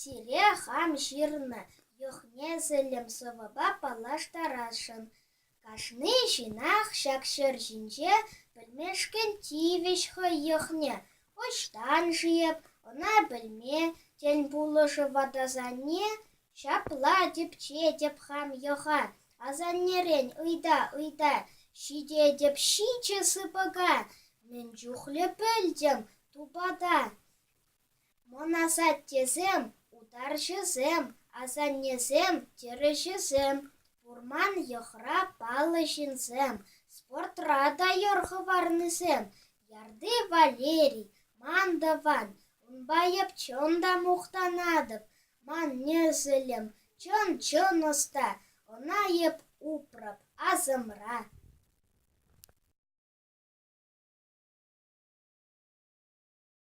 Сире хам ҫырнӑ йӑх-несӗлӗм сӑвӑпа паллаштарасшӑн. Кашни ҫынах ҫак ҫӗр ҫинче пӗлмешкӗн тивӗҫ хӑй йӑхне. Ӑҫтан-ши эп ӑна пӗлме, тен, пулӑшӗ ват асанне? Ҫапла тӗпчетӗп хам йӑха, асаннерен ыйта-ыйта ҫитетӗп ҫичӗ сыпӑка. Мӗн чухлӗ пӗлтӗм, тупата. Мӑн асаттесем, утарҫӑсем, асаннесем, тӗрӗҫӗсем, пурман йӑхра паллӑ ҫынсем, спортра та йӗр хӑварнисем. Ярды Валерий, ман тӑван, унпа эп чӑн та мухтанатӑп. Ман несӗлӗм чӑн-чӑн ӑста, ӑна эп упрӑп асӑмра.